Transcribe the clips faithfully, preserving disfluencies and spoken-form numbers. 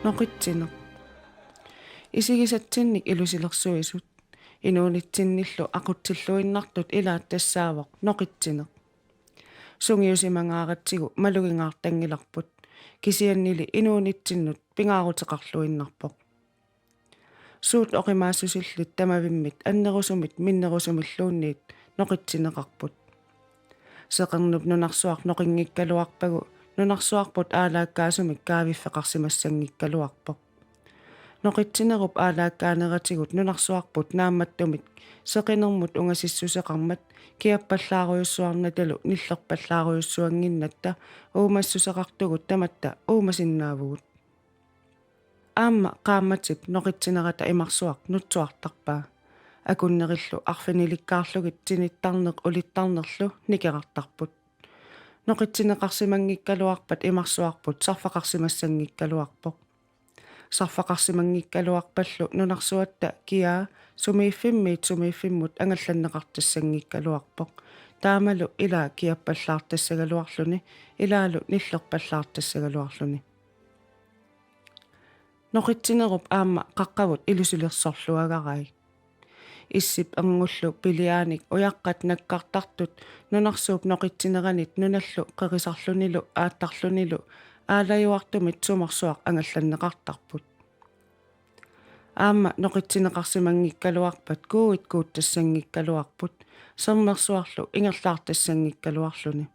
Noqitsineq. Isigisatsinnik ilusilersuisut. Inuunitsinnillu aqutsilluinnartut ilaat tassaavoq noqitsineq. Sungiusimangaaratsigu malugingaartanngilarput. Kisiannili inuunitsinnut pingaaruteqarluinnarpoq. Suut oqimaassusillit tamavimmit annerusumit minnerusumilluunniit noqitsineqarput. Seqernup nunarsuaq noqinngikkaluarpagu nunarsuarput aalaakkaasumik kaaviffeqarsimassanngikkaluarpoq. Noqitsinerup aalaakkaaneratigut nunarsuarput naammattumik seqinermut ungasissuseqarmat kiappallaarujussuarnatalu nillerpallaarujussuannginnatta uumassuseqartugut tamatta uumasinnaavugut. Aamma qaammatip noqitsinerata imarsuaq nutsuartarpaa. Akunnerillu arfinilikkaarlugit tinittarneq ulittarnerlu nikerartarput. Noqitsineqarsimanngikkaluarpat imarsuarput sarfaqarsimassanngikkaluarpoq. Sarfaqarsimanngikkaluarpallu nunarsuatta kiaa sumiiffimmiit sumiiffimmut angallanneqartassanngikkaluarpoq. Taamalu ilaa kiappallaartassagaluarluni, ilaalu nillerpallaartassagaluarluni. Noqitsinerup aamma qaqqavut ilusilersorluagarai. Issip erngullu piliaanik ujaqqat nakkartartut nunarsuup noqitsineranit nunallu qerisarlunilu aattarlunilu aalajuartumit sumorsuaq angallanneqartarput. Aamma noqitsineqarsimanngikkaluarpat kuuit kuuttassanngikkaluarput, sermersuarlu ingerlaartassanngikkaluarluni.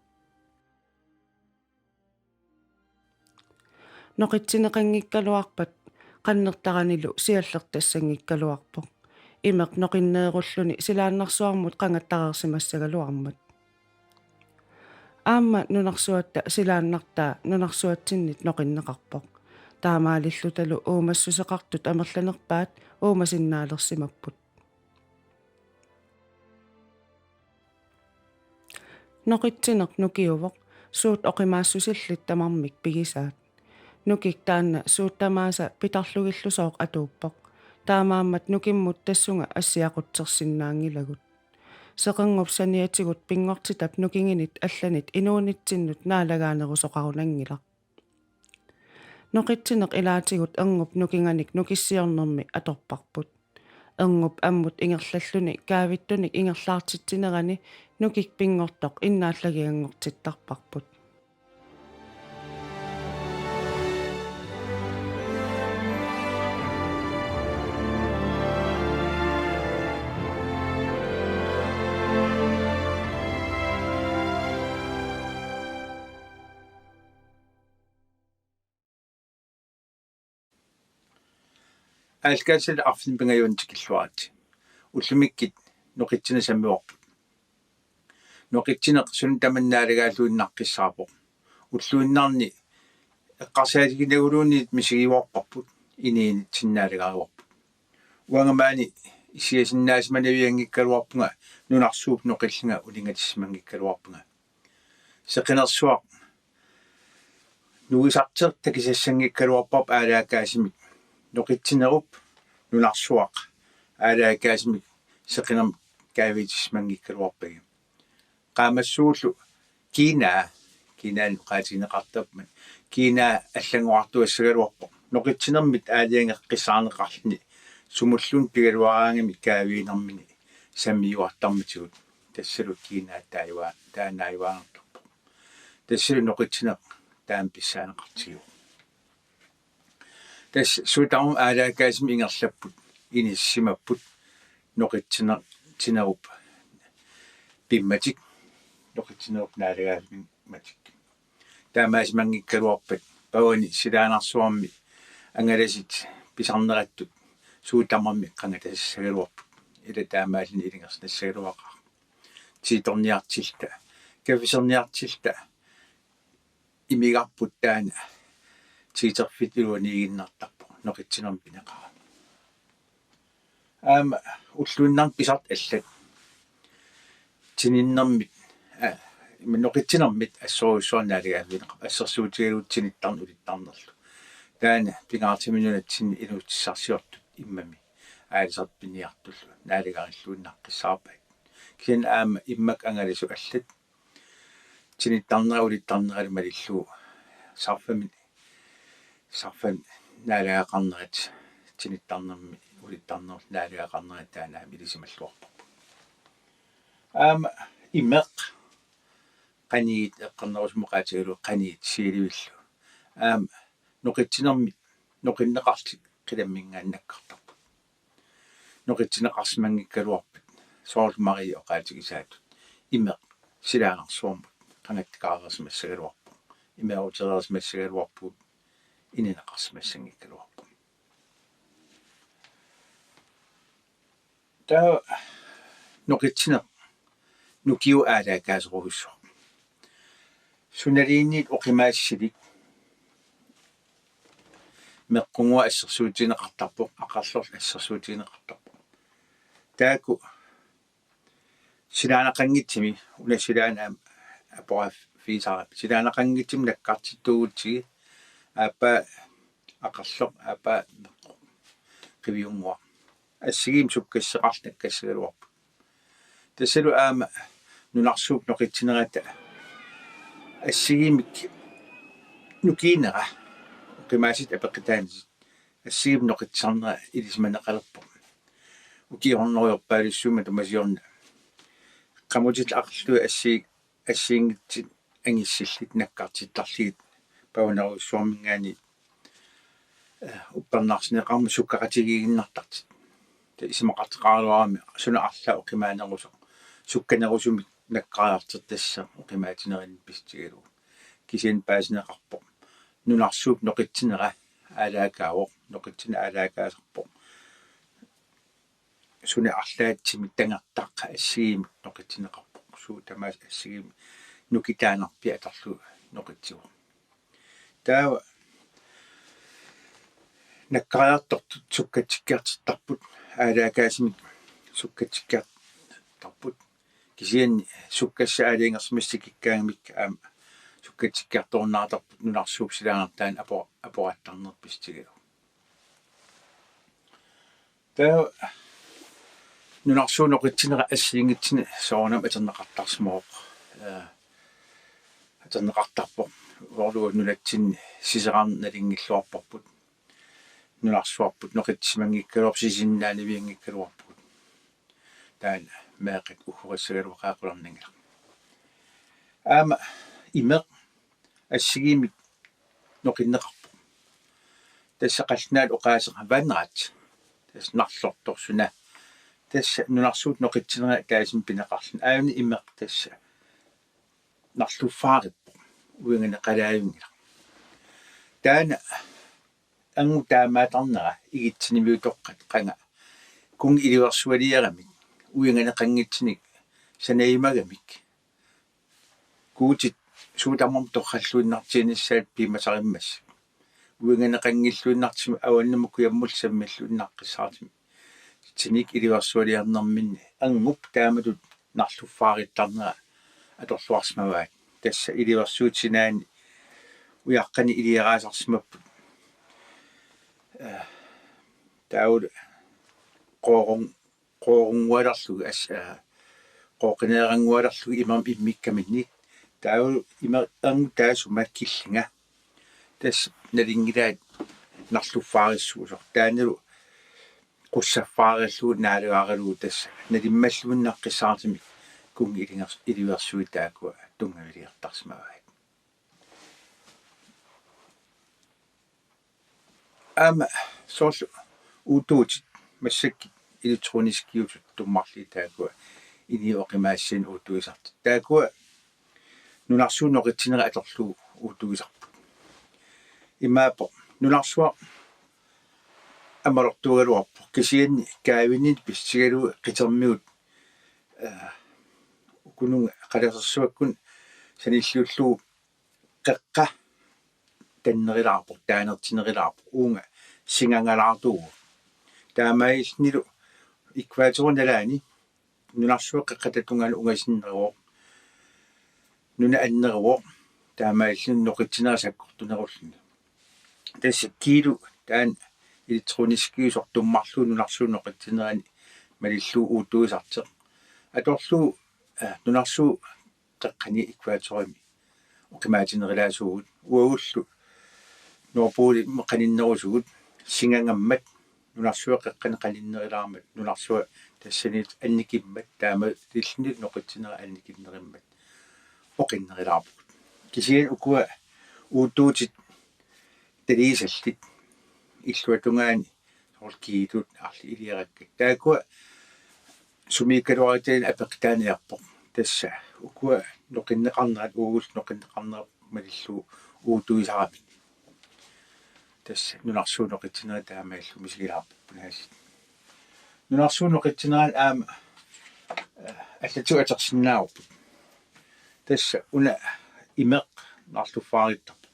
Noqitsineqanngikkaluarpat qannertaranilu siallertassanngikkaluarpoq. Imeq noqinneerulluni silaannarsuarmut qangattareersimassagaluarmat. Aamma nunarsuatta silaannartaa nunarsuatsinnit noqinneqarpoq. Taamaalillutalu uumassuseqartut amerlanerpaat uumasinnaalersimapput. Noqitsineq nukiuvoq, suut oqimaassusillit tamarmik pigisaat. Nukik taanna suut tamaasa pitarlugillusooq atuuppoq. Taamaammat nukimmut tassunga assiaqutsersinnaanngilagut. Seqernup saniatigut pinngortitap nukinginit allanit inuunitsinnut naalagaanerusoqarunanngilaq. Noqitsineq ilaatigut ernup nukinganik nukissiornermi atorparput. Ernup ammut ingerlalluni kaavittunik ingerlaartitsinerani nukik pinngortoq innaallagianngortittarparput. Aallakaatitsilu arfineq-pingajuanni tikilluaritsi. Ullumikkut noqitsineq sammivarput. Noqitsineq suna tamanna naalagaalluinnaqqissaarpoq. Ulluinnarni eqqarsaatiginaguliunniit misigiuarparput, inuunitsinnut naalagaarivarput. Uanga maani isigisinnaasimaneruanngikkaluarpunga nunarsuup noqillunga uninngatissimanngikkaluarpunga. Seqinersuaq nuisartoq takisassanngikkaluarparput aalaakkaasumik. Noqitsinerup nunarsuaq aalaakkaasumik seqinermut kaaviitissimanngikkaluarpagit. Qaammassugullu kiinaa, kiinaanik oqaatigineqartarmat, kiinaa allanngorartuassagaluarpoq. Noqitsinermit aalajangeqqissaarneqarluni sumulluunniit pigaluaraangamik kaaviinermini sammiuartarmatigut. Tassalu kiinaa taajua-, taanna taajuaannartarpoq. Tassalu noqitsineq taama pissaaneqartigivoq. Tassa suut tamarmik aalaakkaasumik ingerlapput, inissisimapput, noqitsineq, tsinerup pimmatik, noqitsinerup naalagaaffimmik pimmatik. Taamaasimanngikkaluarpat pavani silaannarsuarmi angalasut pisarnerattut suut tamarmik qangatassagaluarput. Ila taamaalilluni ilungersunnassagaluaqaaq. Tiitorniartillunga, kaffisorniartillunga imigarput taanna tiiterfittoq iluaniiginnartarpoq noqitsinermik pineqarami. Aamma ulluinnarni pisartut allat tininnermit, aa, ima noqitsinermit assorujussuarnik naalagaavigineqarput, assersuutigalugu tinittarneq ulittarnerlu. Taanna pingaartumik nunatsinni inuussutissarsiortut immami aalisartut piniartullu naalagaarilluinnaqqissaarpaat. Kisianni aamma immaqa angalasut allat tinittarnera ulittarneralu malillugu sarfamik, sarfamik naalagaqarnerat, tinittarnermi ulittarnerullu naalagaqarnerat taanna aamma ilisimalluarparput. Aamma imeq qaniit, eqqarnerusumik oqaatigalugu qaniit siilivillu. Aamma noqitsinermi noqinneqartut qilamminngaanniit nakkartarput. Noqinneqarsimanngikkaluarput soorlu Marie oqaatigisaatut. Imeq silaannarsuarmut qangattakaarsimassagaluarpoq. Imeerutereersimassagaluarpugut ineqarsimassanngikkaluarpoq. Taava noqitsineq nukiup aalaakaasorujussuaq. Sunaluunniit oqimaatsilik meqqunngua assersuutigineqartarpoq, aqerlorlu assersuutigineqartarpoq. Taakku silaannaqanngitsumik, una silaanni aamma aporfigisarami, silaannaqanngitsumik nakkartittuugutsigit, aappaa aqerloq, aappaa meqqoq, qiviunngua. Assigiimmik sukkassuseqarlutik nakkassagaluarput. Tassalu aamma nunarsuup noqitsinerata assigiimmik nukiinera, oqimaatsitut apeqqutaanitut assigiimmik noqitsisarnera ilisimaneqalerpoq. Ukiut hunnorujorpaalussuit matuma siorna. Qamutit aqerluit assi-, assigiinngitsut angissillutik nakkartittarlugit pavanerujussuarminngaanniit, eh, uppernarsineqarmat sukkaqatigiiginnartartut. Taava isumaqartoqaraluarami suna arlaat oqimaanerusoq, sukkanerusumik nakkariartortassaaq oqimaatinerannut pissutigalugu. Kisianni paasineqarpoq nunarsuup noqitsinera aalaakaavoq, noqitsineq aalaakaasarpoq. Suna arlaat timitagartaq assigiimmik noqitsineqarpoq. Suut tamaasa assigiimmik nukitaanarpiaq atorlugu noqitsivoq. Taava nakkariartortut sukkatsikkiartortarput, aalaakaasumik sukkatsikkiartortarput. Kisianni sukkassat aalajangersimassat tikikkaangamikku aamma sukkatsikkiartorunnaartarput nunarsuup silaannartaani apo-, aporaattarneq pissutigalugu. Taava nunarsuup noqitsinera assigiinngitsunik soorunami atorneqartarsimavoq. Eh, atorneqartarpoq. Uagullu nunatsinni sisorarneq nalunngilluarparput. Nunarsuarput noqitsisimanngikkaluarput, sisinaanavianngikkaluarpugut. Taanna meeqqat uggorissagaluaqaat qularnanngilaq. Aamma imeq assigiimmik noqinneqarpoq. Tassa qallunaatut oqaaseq vandret. Tassa narlortoq suna. Tassa nunarsuup noqitsinera taassuma pineqarluni. Aajuna imeq tassa narluffaareerpoq. Uiganeqalaajunngilaq. Taanna angut taamaattarnera igitsinimiutoqqat qanga. Kunngi iliversualiaramik, uiganeqanngitsunik sanajumagamik. Guutit suut tamarmik torralluinnartiginissaat piumasarimmassuk. Uiganeqanngilluinnartumik avannamut kujammullu sammilluinnaqqissaartumik. Timik iliversualiarnerminni angup taamatut narluffaareertarnera atorluarsimavaat. Tassa iliversuutit sinaani ujaqqanik iliaraasarsimapput. Eh, taavalu qoorun-, qoorunngualerlugu as-, eh, qooqineeranngualerlugu imermik immikkaminnik. Taavalu imeq angut taassuma killunga. Tassa nalunngilaat narluffaarissuusoq. Taannalu qussaffaareerlugu naalagaaralugu tassa nalimmalluinnaqqissaartumik kunngi ilingers-, iliversuit taakkua tunngaviliortarsimavaat. Aamma soorlu uutuutit massakkut elektroniskiusut tummarlugit taakkua inuit oqimaatsisunik uutuisartut. Taakkua nunarsuup noqitsinera atorlugu uutuisarput. Imaappoq nunarsuaq amerlortuugaluarpoq kisianni kaavinninni pissutigalugu qitermigut, eh, ukununnga qalasersuakkut sanilliullugu qeqqa tannerulaarpoq, taanertinnerulaarpoq, uunga singangalaartuuvoq. Taamaalillunilu ækvatorip nalaani nunarsuaq qeqqata tungaanut ungasinneruvoq, nuna anneruvoq, taamaalilluni noqitsinera sakkortunerulluni. Tassa kiilu taanna elektroniskiusoq tummarlugu nunarsuup noqitsinerani malillugu uutuisartoq atorlugu, eh, nunarsuup qeqqani ækvatorimi oqimaatinnerulaassuugut uagullu Nordpol qaninnerusugut singangammat nunarsuaq qeqqani qaninnerulaarmat nunarsuaq tassaniit annikimmat taamaalilluni noqitsinera annikinnerimmat oqinnerulaarpugut. Kisianni ukua uuttuutit taligisallit illuatungaani soorlu kiitut arli iliarakkat. Taakkua sumiikkaluarutaanni apeqqutaaniarpoq. Tassa ukua noqinneqarnerat uagullu noqinneqarnerat malillugu uuttuisaramik. Tassa nunarsuup noqitsinera taamaalillugu misigilaarparput aasiit. Nunarsuup noqitsinera aamma, eh, allatigut atorsinnaavarput. Tassa una imeq narluffaarittarpoq.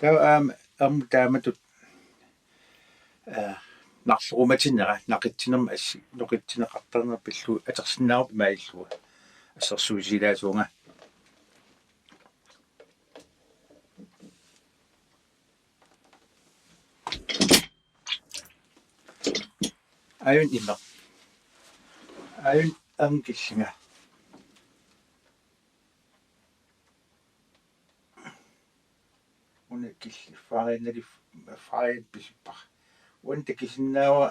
Taava aamma ammut taamatut, eh, narlurumatinera naqitsinermi assi noqitsineqartarnera pillugu atorsinnaavarput imaallunga. Assersuusilaassuunga. Aajuna imeq. Aajuna aamma killinga. Una killiffaarinali faarin pisippara. Uani takusinnaavara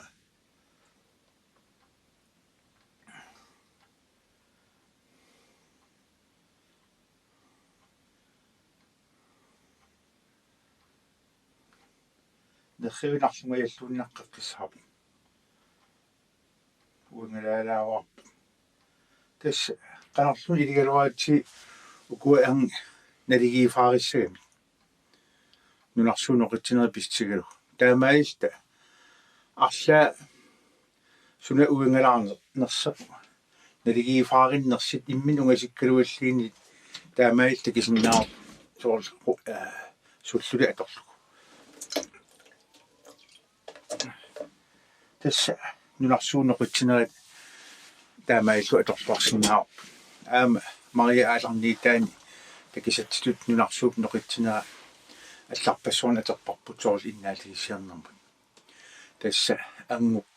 nerriviit narlungajalluunniit qeqqissaarpoq. Uangalaalaavarput. Tassa qanorluunniit iligaluaratsigit ukua aamma naligiiffaarissagamik. Nunarsuup noqitsinera pisitigalugu. Taamaalilluta arlaat suna uangalaarnersoq naligiiffaarinnersut imminnut ungasikkalualluunniit taamaalilluta takusinnaavarput soorlu, eh, sulluli atorlugu. Tassa nunarsuup noqitsinera taamaalilluta atorluarsinnaavarput. Aamma Maria aallarniutaani takusatsitut nunarsuup noqitsinera allarpassuarnik atorparput soorlu innaallagissiornermut. Tassa angup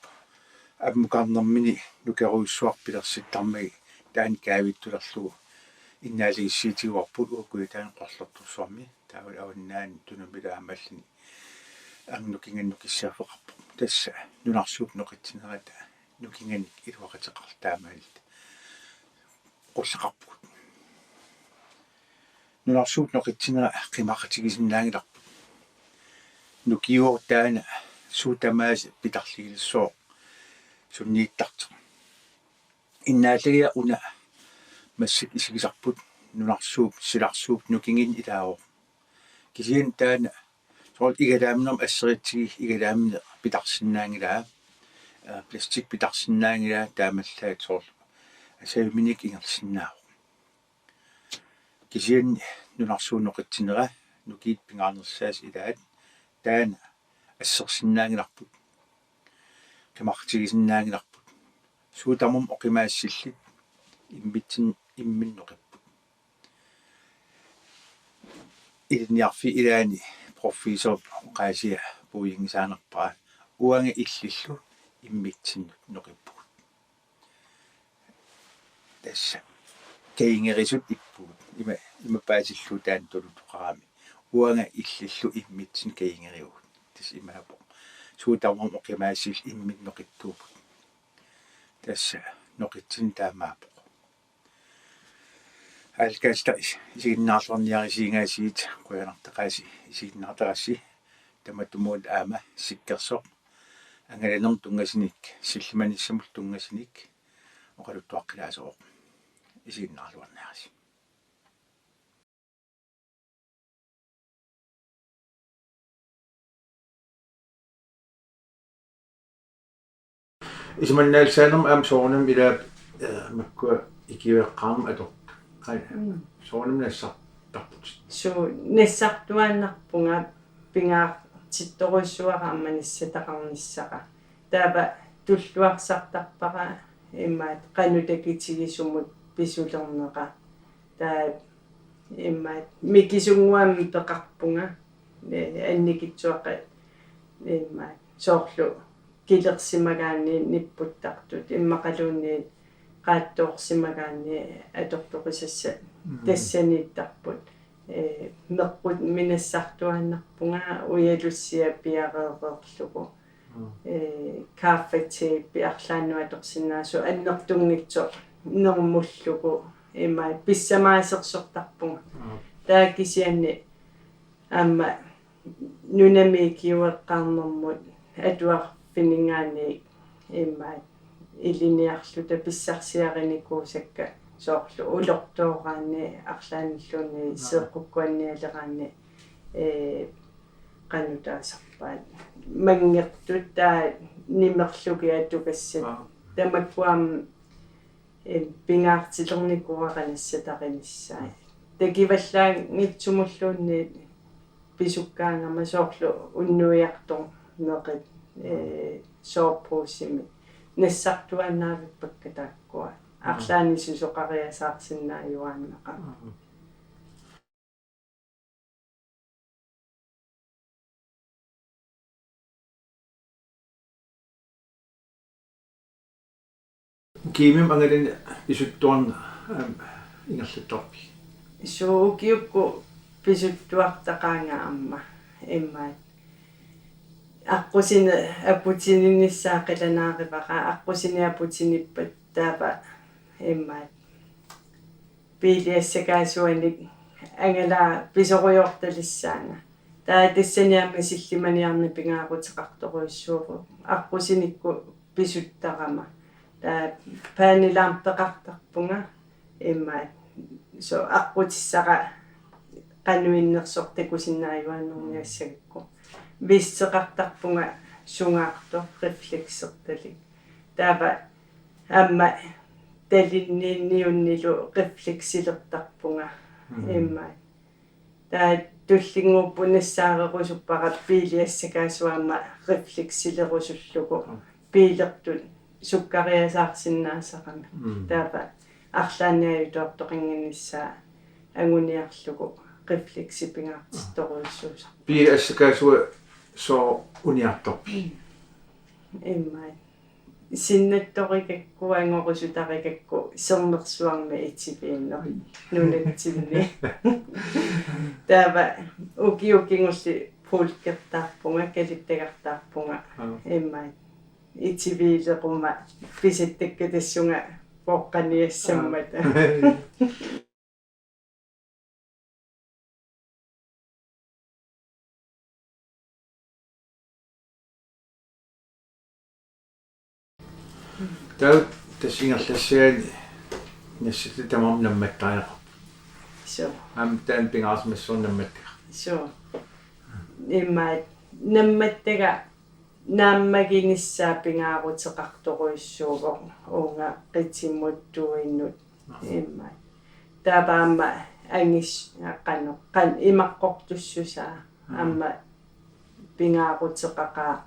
ammukarnermini nukerujussuaq pilersittarmagit taanna kaavittulerlugu innaallagissiutigaarput uku taanna Qaqortorsuarmi taavalu avannaani tunumillu aamma allani angup nukinganik nukissiorfeqarpoq. Tassa nunarsuup noqitsinerata nukinganik iluaqutaqarluta taamaalilluta qulleqarpugut. Nunarsuup noqitsinera qimaqatigisinnaanngilarput. Nukiuvoq taanna suut tamaasa pitarliilissuaq sunniittartoq. Innaallagiaq una massakkut isigisarput nunarsuup silarsuup nukinganik ilaavoq. Kisianni taanna soorlu igalaaminermut asseritsigit igalaamineq pitarsinnaanngilaa, eh, plastik pitarsinnaanngilaa taamaallaat soorlu asavimminik ingerlasinnaavoq. Kisianni nunarsuup noqitsinera nukiit pingaarnersaat ilaat taanna assersinnaanngilarput. Qimaqatigisinnaanngilarput. Suut tamarmik oqimaassillit immitsinnut imminnut noqipput. Ilinniarfiit ilaanni professor oqaasia puinngisaanerpara uanga illillu immitsinnut noqippugut. Tassa kajunngerisut ippugut. Ima, ima paasillugu taanna tulutoqarami. Uanga illillu immitsinnut kajunngerivugut. Tassa imaappoq. Suut tamarmik oqimaassillit imminnut noqittuupput. Tassa noqitsinera taamaappoq. Aallakaatitaq is-, isiginnaarluarniarisiuk aasiit, qujanartaqaasi isiginnaartarassi. Tamatumuuna aamma Sikkersoq angalanermut tunngasunik, sillimanissamullu tunngasunik oqaluttuaqqilaassooq. Isiginnaarluarniarisi. Isumannaallisaanermi aamma soorunami ilaa, eh, makkua ikiueqqaarnermut atortut. Qaa, mm, soorunami nassartarputit? Suu, nassartuaannarpunga pingaartittorujussuara aamma nassataqarnissara. Taava tulluarsartarpara imaattoq qanoq takitigisumut pisulernera. Taava imaattoq mikisunnguamik peqarpunga, eh, annikitsuaqqat imaattoq soorlu kilersimagaanni nipputtartut immaqaluunniit qaattoorsimagaanni atortoqisassat, mm, tassaniittarput. Ee, meqqut minassartuaannarpunga ujalussiaq piareereerlugu. Mm. Ee, gaffatape arlaannut atorsinnaasoq annertunngitsoq nermullugu ima pissamaasersortarpunga. Mm. Taava kisianni aamma nunami ikiueqqaarnermut atuarfininngaanniit immaqa ilinniarluta pissarsiarinikuusakka soorlu ulortooraanni arlaannilluunniit. Aa. Seeqqukkuannialeraanni, ee, qanoq taasarpaat. Manngertut taava nimerlugit atugassat. Aa. Tamakkua aamma Em, pingaartilernikuuara nassatarinissaat. Takivallaanngitsumulluunniit pisukkaangama soorlu unnuiartornerit, ee, soveposemik. Nassartuaannaavippakka taakkua. Arlaannik susoqariasaarsinnaajuaannaqaaq. Ukiumimi angallanneq pisuttuarneq, aam, ingerlattarpit? Suu, ukiukkut pisuttuartaqaanga aamma immaqa. Aqqusineq aputininnissaa qilanaarivara, aqqusineq aputinippat taava immaqa biiliassakaasuanik angalaa pisorujoortalissaanga. Taava tassani aamma sillimaniarneq pingaaruteqartorujussuuvoq. Aqqusinikkut pisuttarama. Taava panelampeqartarpunga immaqa soorlu aqqutissara qanoq innersoq takusinnaajuaannarniassagakku. Vesteqartarpunga sungaartoq refleksertalik. Taava aamma talinniinniunnilu refleksilertarpunga. Mhm. Immaqa. Taava tullinnguuppoq nassaarerusuppara biiliassakaasua aamma refleksilerusullugu. Mm. Biilertut sukkariasaarsinnaasarami. Mm. Taava arlaannik ajutoortoqannginnissaa anguniarlugu refleksi pingaartittorujussuusarpoq. Biiliassakaasua sooq uniartarpit? Immaqa. Sinnattorigakku, angorusutarigakku, sermersuarmi itiviinneq nunatsinni. Taava ukiut kingulliit polkertarpunga, kalittagartarpunga. Aa. Immaqa itiviileruma pisattakka tassunga pooqqaniassammata. Aa. Taava tassa ingerlassagaanni nassatit tamarmik nammattariaqarput. Suu. Aamma taanna pingaarsimassaaq nammattagaq. Suu. Immaqa nammattagaq naammaginissaa pingaaruteqartorujussuuvoq uunga qitimmut tuinnut. Aa. Immaqa. Taava aamma angis-, qanoq, qan-, imaqqortussusaa. Aa. Aamma pingaaruteqaqaaq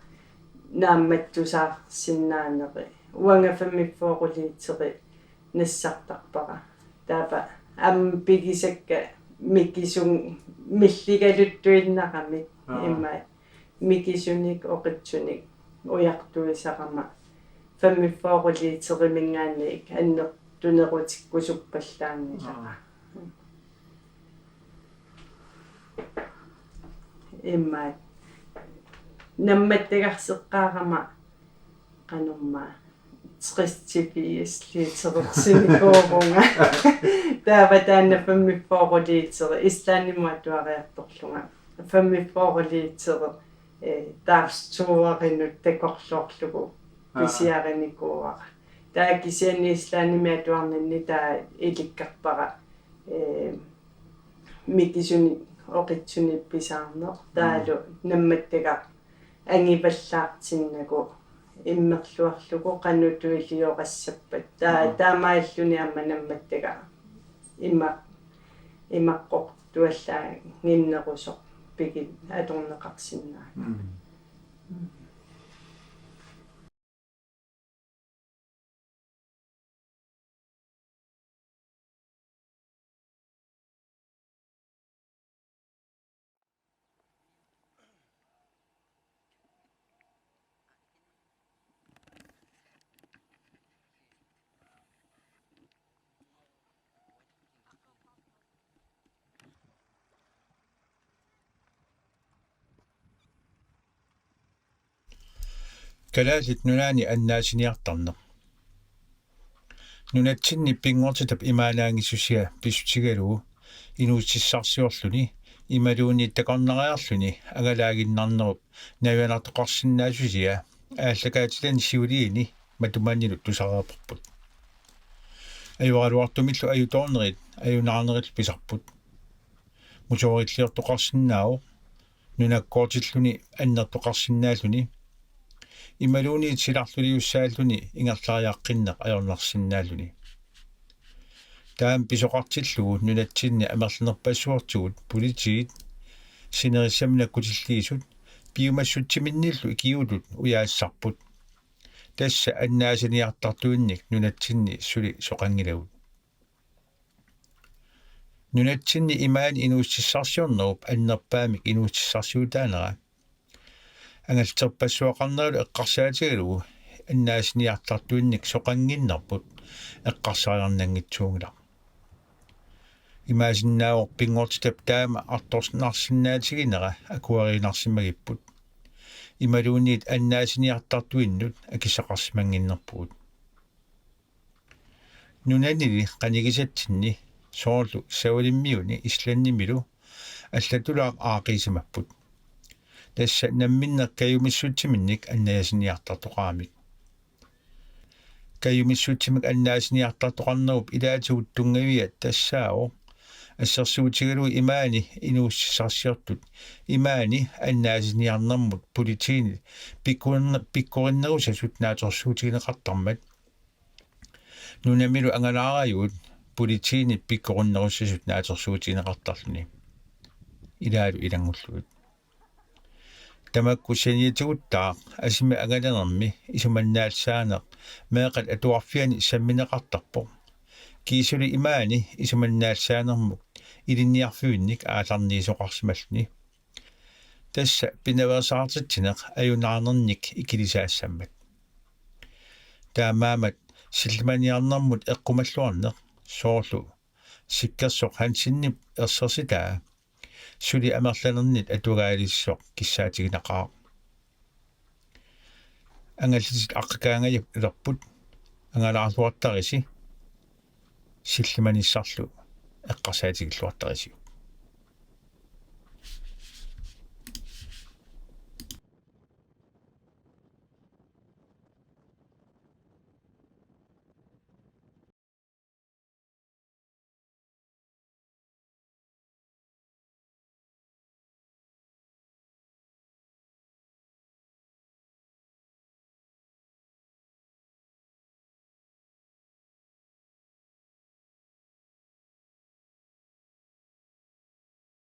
naammattusaarsinnaaneri. Uanga femogfyrre literi nassartarpara. Taava aamma pigisakka mikisun-, milligaluttuinnaramik. Aa. Immaqa. Mikisunik oqitsunik ujartuisarama femogfyrre literiminngaanniit annertunerutikkusuppallaanngilara. Aa. Immaqa nammattagarseqqaarama qanormaa tres til firs literersinikuuvunga. Taava taanna femogfyrre literi Islandimut atuariartorlunga. Femogfyrre literi, eh, dagsturerinut takorloorlugu. Aa. Pisiarinikuuara. Taava kisianni Islandimi atuarninni taava ilikkarpara, eh, mikisunik oqitsunik pisaarneq. Taavalu, mm, nammattagaq angivallaartinnagu immerluarlugu qanoq tuiliorassappata. Taa-, mm, taamaalilluni aamma nammattagaq ima-, imaqqortuallaannginnerusoq pigit atorneqarsinnaanngilaq. Mm. Mm. Kalaallit Nunaanni annaasiniartarneq. Nunatsinni pinngortitap imaannaanngissusia pissutigalugu inuussutissarsiorluni imaluunniit takornariarluni angalaaginnarnerup navianartoqarsinnaassusia aallakaatilanik siuliini matumaanilu tusareerparput. Ajoraluartumillu ajutoornerit ajunaarnerillu pisarput. Musorilliortoqarsinnaavoq, nunakkoortilluni annertoqarsinnaalluni imaluunniit silarluliussaalluni ingerlariaqqinneq ajornarsinnaalluni. Taama pisoqartillugu nunatsinni amerlanerpassuartigut politiit sinerissami nakkutilliisut piumassutsiminnillu ikiuutut ujaassarput. Tassa annaasiniartartuinnik nunatsinni suli soqanngilagut. Nunatsinni imaani inuussutissarsiornerup annerpaamik inuussutissarsiutaanera angalterpassuaqarneralu eqqarsaatigalugu annaasiniartartuinnik soqannginnerput eqqarsariarnanngitsuunngilaq. Imaassinnaavoq pinngortitap taama artornarsinnaatiginera akueriinarsimagipput. Imaluunniit annaasiniartartuinnut akissaqarsimannginnerpugut. Nunanili qanigisatsinni soorlu Savalimmiuni Islandimilu allatulaaq aaqqiisimapput. Tassa namminneq kajumissutsiminnik annaasiniartartoqaramik. Kajumissutsimik annaasiniartartoqarnerup ilaatigut tunngaviat tassaavoq assersuutigalugu imaani inuussutissarsiortut imaani annaasiniarnermut politiinit pikkorinne-, pikkorinnerusasut naatsorsuutigineqartarmat. Nunamilu angalaarajuit politiinit pikkorinnerusasut naatsorsuutigineqartarluni. Ilaalu ilanngullugit. Tamakku saniatigutta asimi angalanermi isumannaallisaaneq meeqqat atuarfianni sammineqartarpoq. Kiisami imaani isumannaallisaanermut ilinniarfiuinnik aallarniisoqarsimalluni. Tassa pinaveersaartitsineq ajunaarnernik ikilisaassammat. Taamaammat sillimaniarnermut eqqumalluarneq soorlu Sikkersoq Hansenip ersersitaa suli amerlanernit atugaalissoq kissaatiginaqaaq. Angallitit aqqakaangajapput, angalaarluartarisi, sillimanissarlu eqqarsaatigilluartarisiuk.